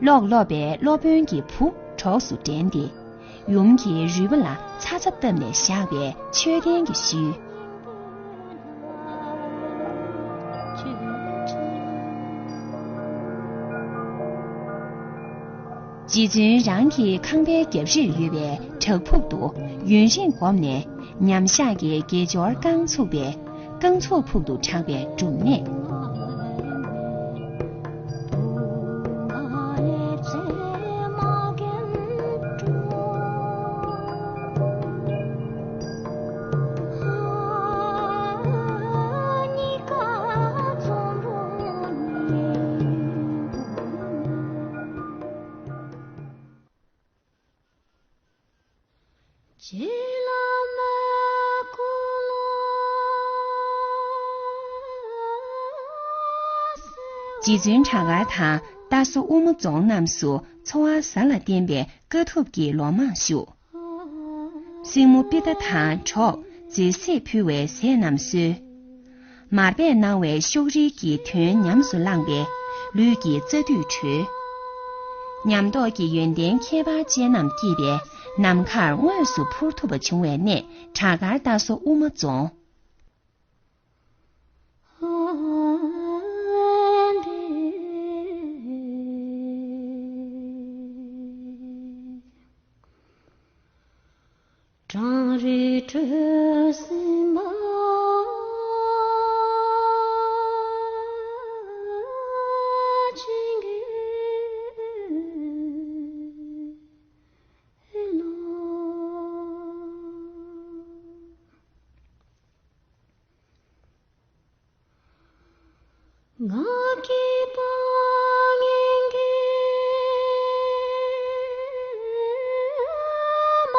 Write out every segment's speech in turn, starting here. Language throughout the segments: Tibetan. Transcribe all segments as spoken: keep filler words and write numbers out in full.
ཀློག་སློབ་པའི་སློབ་དཔོན་གྱི་བུ་གྲོགས་སུ་འདྲེན་ཏེ། ཡུམ་གྱི་རུས་པ་ལ་ཚྭ་ཚྭ་བཏབ་ནས་བཞག་པའི་མཆོད་རྟེན་གྱི་ཤུལ། རྗེ་བཙུན་རང་གི་ཁང་པའི་རྒྱབ་རིར་ཡོད་པའི་བྲག་ཕུག་ཏུ་ཡུན་རིང་བསྒོམས་ནས། ཉམས་བཞག་གི་དགེ་སྦྱོར་རྐང་ཚུགས་པའི་རྐང་ཚུགས་ཕུག་ཏུ་གྲགས་པའི་སྒྲུབ་གནས། རྗེ་བཙུན་བྲག་དཀར་དང་རྟ་བཟོ་དབུ་མ་རྫོང་རྣམས་སུ་འཚོ་བ་གཟའ་ལ་བརྟེན་པའི་དཀའ་ཐུབ་ཀྱིས་ལོ་མང་བཞུགས། སྲིང་མོ་པི་ཏ་དང་གྲོགས་མཛེས་སེར་ཕུལ་བའི་ཟས་རྣམས་གསོལ། མར་པས་གནང་བའི་ཤོག་རིལ་གྱི་དོན་ཉམས་སུ་བླངས་པས་ལུས་ཀྱི་རྩ་མདུད་གྲོལ། ཉམས་རྟོགས་ཀྱི་ཡོན་ཏན་ཁྱད་པར་ཅན་རྣམས་སྐྱེས་པས་ནམ་མཁར་དངོས་སུ་འཕུར་ཐུབ་པ་བྱུང་བའི་གནས་བྲག་དཀར་རྟ་བཟོ་དབུ་མ་རྫོང་། གྲང་རེག་དྲོད་ཟིན་པ་ཅན་གྱི་ལོ། ངག་གི་སྤང་གི་མ་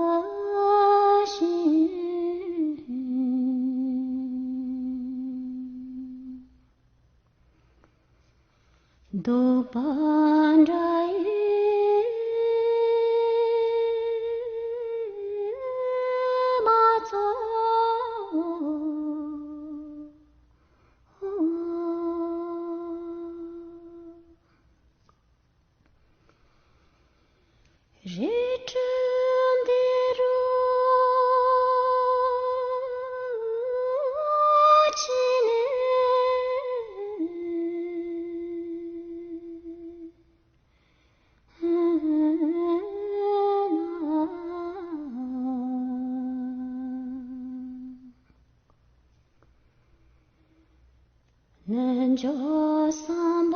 ཚོགས་ཤིང་། གདུག་པ་འདྲ་ཡི་མ་ཚོགས། རི་ཁྲོད་འདི་རུ་ཕྱིན་ནས། རྣལ་འབྱོར་བསམ་པ་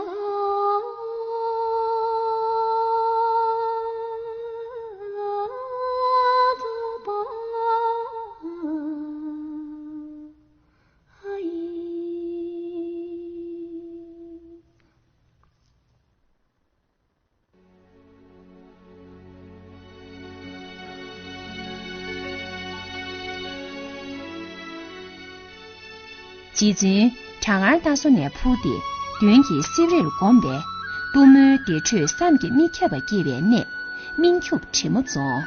རྫོགས་པ་ཡི། རྗེ་བཙུན་བྲག་དཀར་རྟ་བཟོ་ནས་འཕུར་ཏེ་མདུན་གྱི་སེའུ་རིར་བསྒོམས་པས། གཏུམ་མོའི་བདེ་དྲོད་བསམ་གྱིས་མི་ཁྱབ་པ་སྐྱེས་པའི་གནས་སྨིན་སྐྱུགས་དྲི་མ་རྫོང་།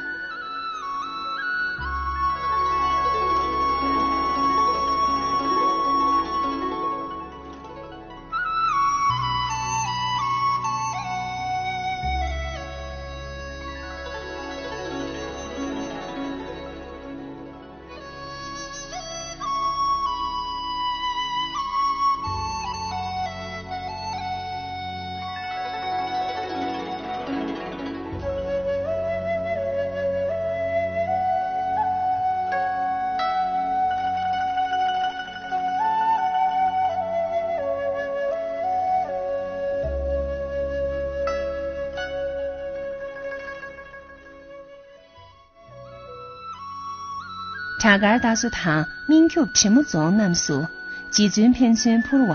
བྲག་དཀར་རྟ་བཟོ་དང་སྨིན་སྐྱུགས་དྲི་མ་རྫོང་རྣམས་སུ། རྗེ་བཙུན་ཕན་ཚུན་འཕུར་བ།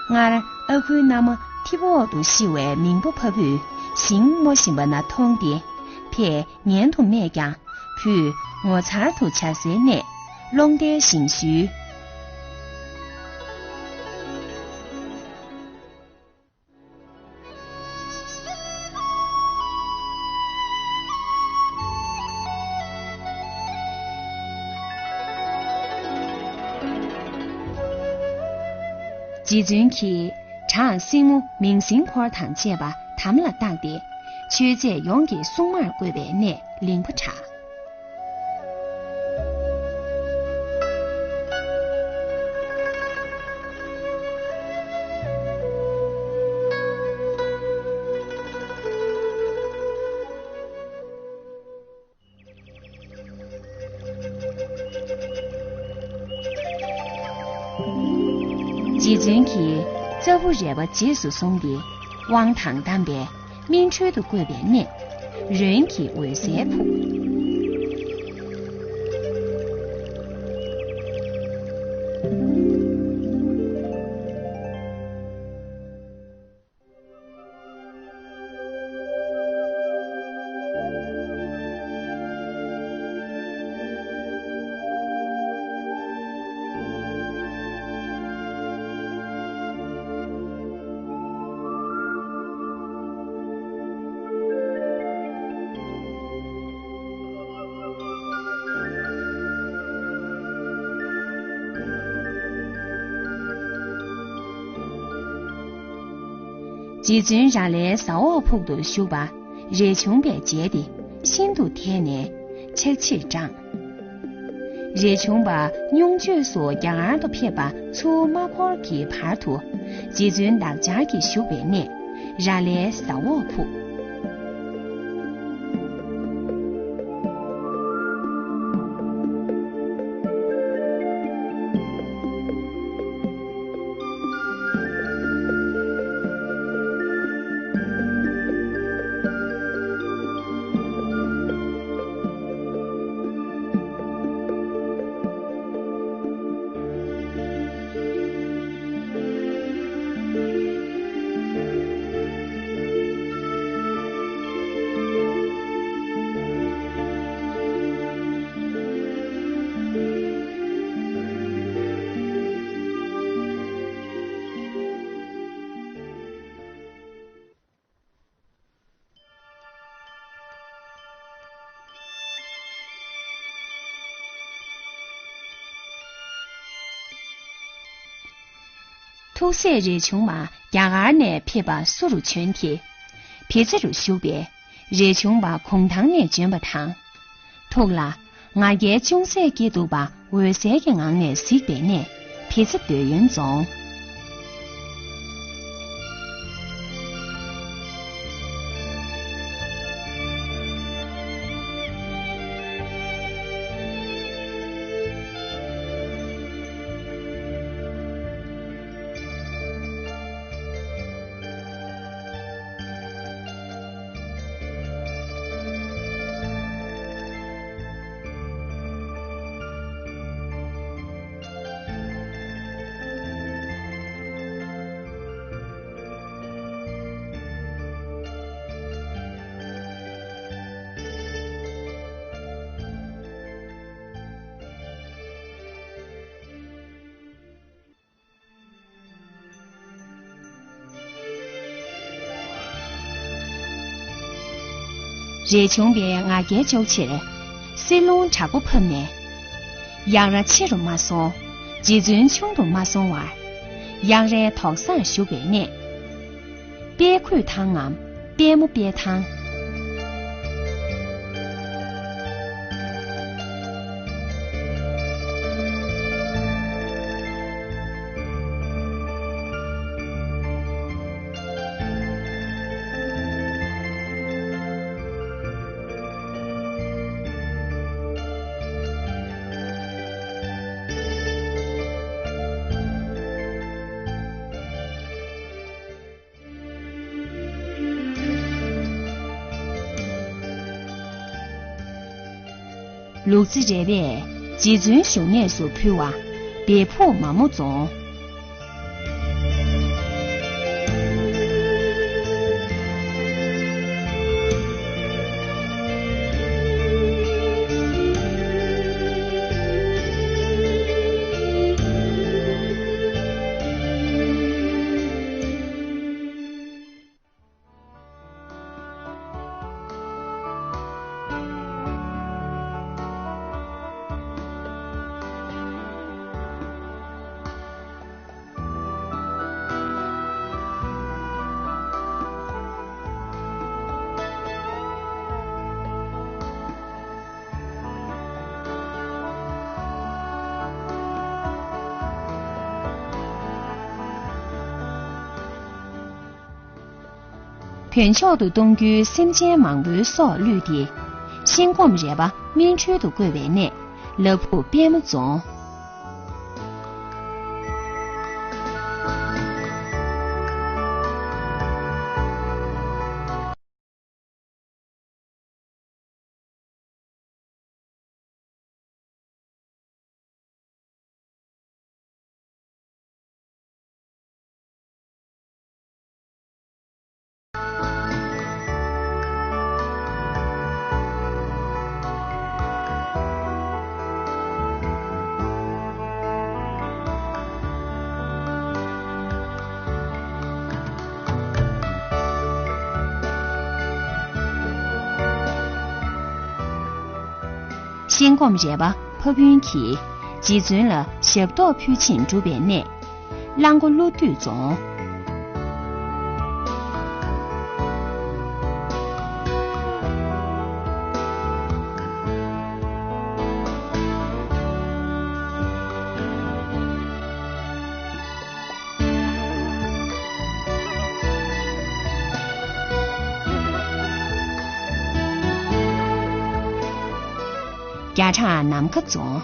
སྔར་ཨ་ཁུའི་མནའ་མ་ཐིབས་འོག་ཏུ་ཤི་བའི་མིང་པོ་ཕ་བུས་ཞིང་རྨོ་བཞིན་པ་ན་མཐོང་སྟེ། ཕས་ངན་དུ་སྨྲས་ཀྱང་། བུས་ངོ་མཚར་དུ་བྱ་སའི་གནས་ཀློང་རྟའི་ཞིང་ཞུས། རྗེ་བཙུན་གྱིས་བྲང་སྲིན་མོ་མིང་སྲིང་འཁོར་དང་བཅས་པ་དམ་ལ་བཏགས་ཏེ། མཆོད་རྫས་ཡོངས་ཀྱི་སྲུང་མར་བསྐོས་པའི་གནས་ལིང་པོ་བྲག། རྗེ་བཙུན་གྱིས་རྩ་བོ་རས་པ་རྗེས་སུ་བཟུང་སྟེ། དབང་དང་བསྡམས་པའི་སྨིན་གྲོལ་དུ་བཀོད་པའི་གནས། རོལ་གྱི་འོད་གསལ་ཕུབ། རྗེ་བཙུན་ར་ལའི་ཟ་འོག་ཕུག་ཏུ་བཞུགས་པ། རས་ཆུང་པས་མཇལ་ཏེ་ཤིན་ཏུ་དད་ནས་ཕྱག་ཕྱིར་འབྲངས། རས་ཆུང་པ་སྙུང་གཅོད་སོགས་རྒྱ་གར་དུ་ཕེབས་པ་ཚུར་མ་འཁོར་གྱི་བར་དུ་རྗེ་བཙུན་འདག་སྦྱར་གྱིས་བཞུགས་པའི་གནས་ར་ལའི་ཟ་འོག་ཕུག། ཐུགས་སྲས་རས་ཆུང་མ་རྒྱ་གར་ནས་ཕེབས་པ་བསུ་རུ་བྱོན་ཏེ། བི་ཛ་རུ་བཞུགས་པའི་རས་ཆུང་མ་གུང་ཐང་ནས་བྱོན་པ་དང་། ཐུགས་ལ་ང་རྒྱལ་ཅུང་ཟད་སྐྱེས་འདུག་པ་འོད་གསལ་གྱི་ངང་ནས་གཟིགས་པའི་གནས་བི་ཛ་འདོད་ཡོན་རྫོང་། རས་ཆུང་པས་ང་རྒྱལ་གཅོག་ཕྱིར། བསིལ་རླུང་དྲག་པོ་ཕབ་ནས། གཡག་རྭ་ཕྱི་རུ་མ་སོང་། རྗེ་བཙུན་ཆུང་དུ་མ་སོང་བར། གཡག་རྭའི་དོག་སར་བཞུགས་པའི་གནས། དཔལ་འཁོད་ཐང་ངམ། དཔལ་མོ་དཔལ་ཐང་། ལུག་རྫི་རས་པས་རྗེ་བཙུན་བཞུགས་གནས་སུ་ཕུལ་བ། སྦས་ཕུག་མ་མོ་རྫོང་། བོད་མཆོག་ཏུ་གཏོང་རྒྱུའི་སེམས་ཅན་མང་པོའི་སྲོག་བླུས་ཏེ། ཤིང་སྒོམ་རས་པ་སྨིན་གྲོལ་དུ་བཀོད་པའི་གནས། ལ་ཕུག་པད་མ་རྫོང་། ཤིང་སྒོམ་རས་པ་ཕ་བུན་གྱིས་རྗེ་བཙུན་ལ་ཞབས་ཏོག་ཕུལ་ཕྱིན་གྲུབ་པའི་གནས། གླང་མགོ་ཀླུ་བདུད་རྫོང་། བརྒྱ་ཕྲག་ནམ་མཁའ་རྫོང་།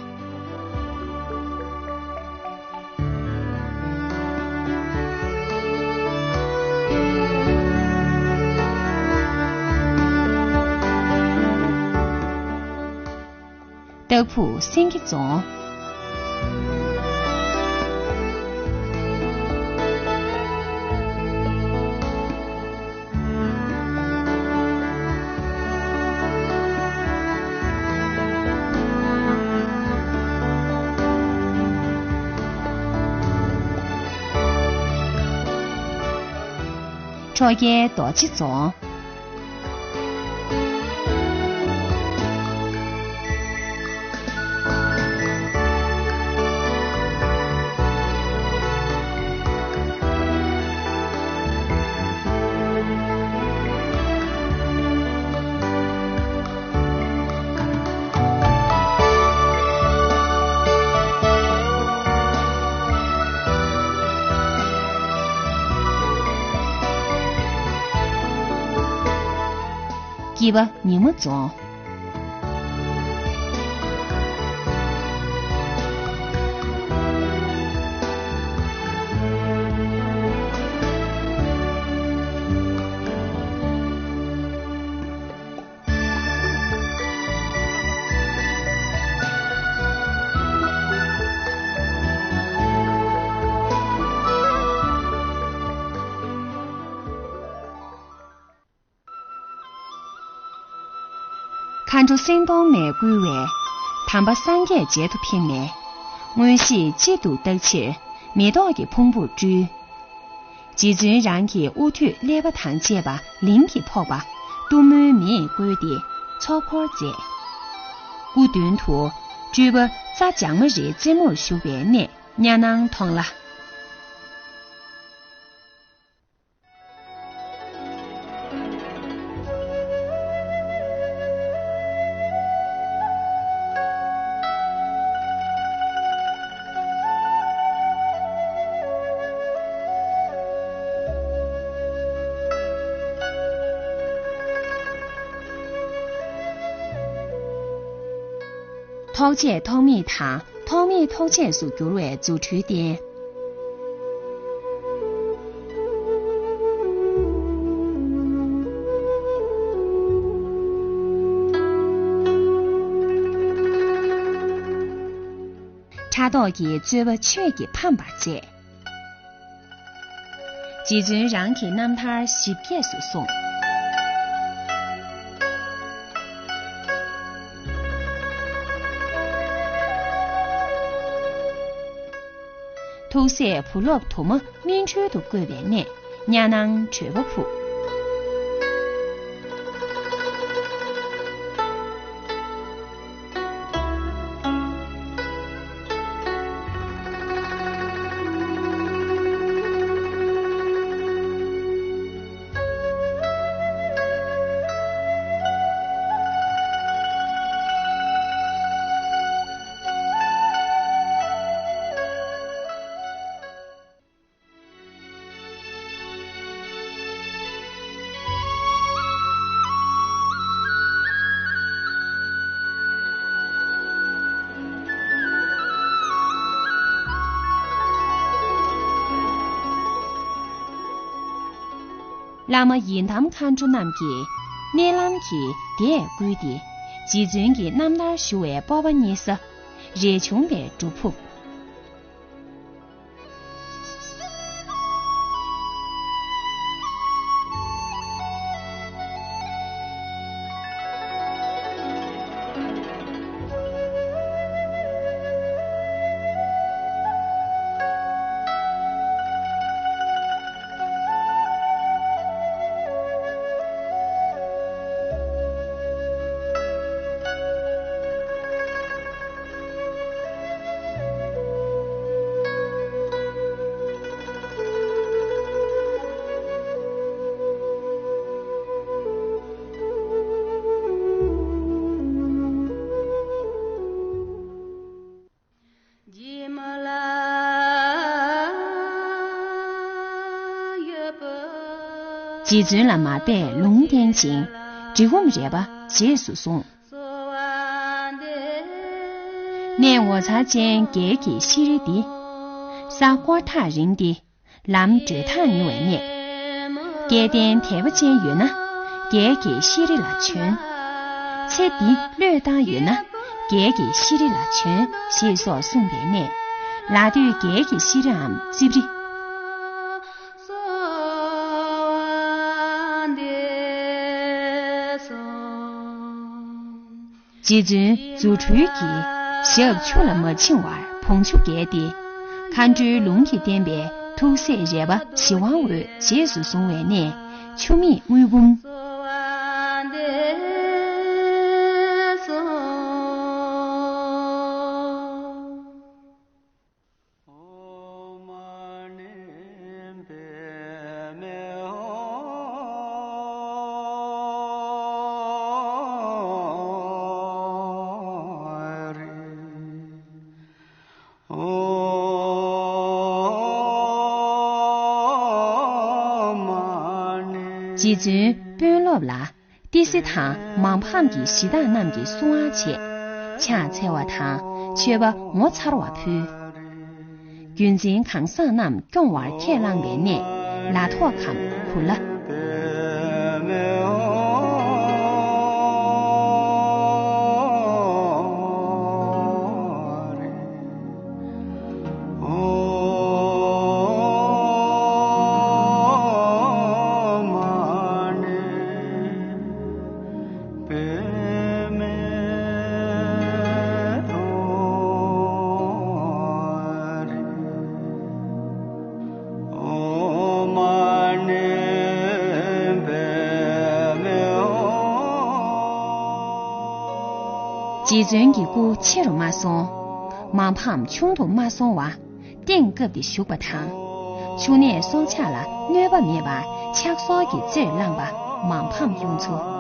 སྟག་ཕུག་སེང་གེ་རྫོང་། ཁྲོ་རྒྱལ་རྡོ་རྗེ་རྫོང་། སྐྱིད་པ་ཉི་མ་རྫོང་། མཁའ་འགྲོ་སེང་གདོང་མས་བསྐུལ་བས། དམ་པ་སངས་རྒྱས་མཇལ་དུ་ཕེབས་ནས། མངོན་ཤེས་གཅིག་ཏུ་བརྟག་ཕྱིར་མེ་ཏོག་གི་ཕུང་པོར་སྤྲུལ། རྗེ་བཙུན་རང་གི་དབུ་ཐོད་ཀླད་པ་དང་བཅས་པ་ལིང་གིས་ཕོག་པ་གཏུམ་མོའི་མེས་བསྐོལ་ཏེ་ཚོགས་འཁོར་མཛད། སྐུ་མདུན་དུ་སྤྲུལ་པ་རྩྭ་ལྗང་མ་རིའི་རྩེ་མོར་བཞུགས་པའི་གནས་གཉའ་ནང་མཐོང་ལ། ཐོགས་བཅས་ཐོགས་མེད་དང་། ཐོགས་མེད་ཐོགས་བཅས་སུ་འགྱུར་བའི་རྫུ་འཕྲུལ་བསྟན། ཕྲག་དོག་གི་རྩོད་པ་ཆོས་ཀྱིས་ཕམ་པར་མཛད། རྗེ་བཙུན་རང་གི་རྣམ་ཐར་ཞིབ་རྒྱས་སུ་གསུངས། ཐུགས་སྲས་བུ་སློབ་དུ་མ་སྨིན་གྲོལ་དུ་བཀོད་པའི་གནས་གཉའ་ནང་བྲོས་པ་ཕུག། བླ་མ་ཡི་དམ་མཁའ་འགྲོ་རྣམས་ཀྱིས་མནལ་ལམ་གྱི་བརྡས་བསྐུལ་ཏེ། རྗེ་བཙུན་གྱི་རྣམ་ཐར་ཞུ་བའི་སྤོབས་པ་རྙེད་ས་རས་ཆུང་པའི་སྒྲུབ་ཕུག་རྗེ་བཙུན་ལ་མར་པས་ལུང་བསྟན་ཅིང་། འབྲི་གུང་རས་པ་རྗེས་སུ་བཟུང་། གནས་ངོ་མཚར་ཅན་རྒྱལ་གྱི་ཤྲཱི་འདི། ས་བསྐོར་ཐག་རིང་སྟེ། ལམ་བགྲོད་ཐག་ཉེ་བའི་གནས། སྐལ་ལྡན་དད་པ་ཅན་ཡོད་ན། རྒྱལ་གྱི་ཤྲཱི་ལ་བྱོན། ཚེ་འདི་བློས་བཏང་ཡོད་ན། རྒྱལ་གྱི་ཤྲཱི་ལ་བྱོན། ཞེས་སོགས་གསུངས་པའི་གནས། ལ་སྟོད་རྒྱལ་གྱི་ཤྲཱི་འམ་རྩིབས་རི། རྗེ་བཙུན་རྫུ་འཕྲུལ་གྱིས་ཞབས་ཆུ་ལ་མ་བྱིང་བར་བོང་ཆུ་བརྒལ་ཏེ། མཁའ་འགྲོའི་ལུང་གིས་བསྟན་པའི་ཐུགས་སྲས་རས་པ་ཞི་དབང་འོད་རྗེས་སུ་བཟུང་བའི་གནས་ཆུ་མིག་དངུལ་འབུམ། རྗེ་བཙུན་དཔོན་སློབ་ལ། ཏི་སེ་དང་མ་ཕམ་གྱི་གཞི་བདག་རྣམས་ཀྱིས་བསུ་དབང་བྱས། ཕྱག་འཚལ་བ་དང་མཆོད་པ་ངོ་མཚར་བ་ཕུལ། བརྒྱུད་འཛིན་གང་ཟག་རྣམས་སྐྱོང་བར་ཁས་བླངས་པའི་གནས་ལ་ཐོག་གམ་གུ་ལ། རྗེ་བཙུན་གྱི་སྐུ་ཆེ་རུ་མ་སོང་། མ་ཕམ་ཆུང་དུ་མ་སོང་བ། གཏིང་བཀབ་སྟེ་བཞུགས་པ་དང་། ཕྱུགས་ནད་སྲོག་ཆགས་ལ་གནོད་པ་མེད་པར་ཕྱག་སོར་གྱི་རྩེར་བླངས་པ་མ་ཕམ་གཡུ་མཚོ།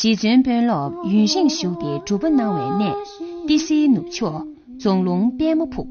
རྗེ་བཙུན་དཔོན་སློབ་ཡུན་རིང་བཞུགས་ཏེ་སྒྲུབ་པ་གནང་བའི་གནས། ཏི་སེའི་ནུབ་ཕྱོགས་རྫོང་ལུང་པདྨ་ཕུག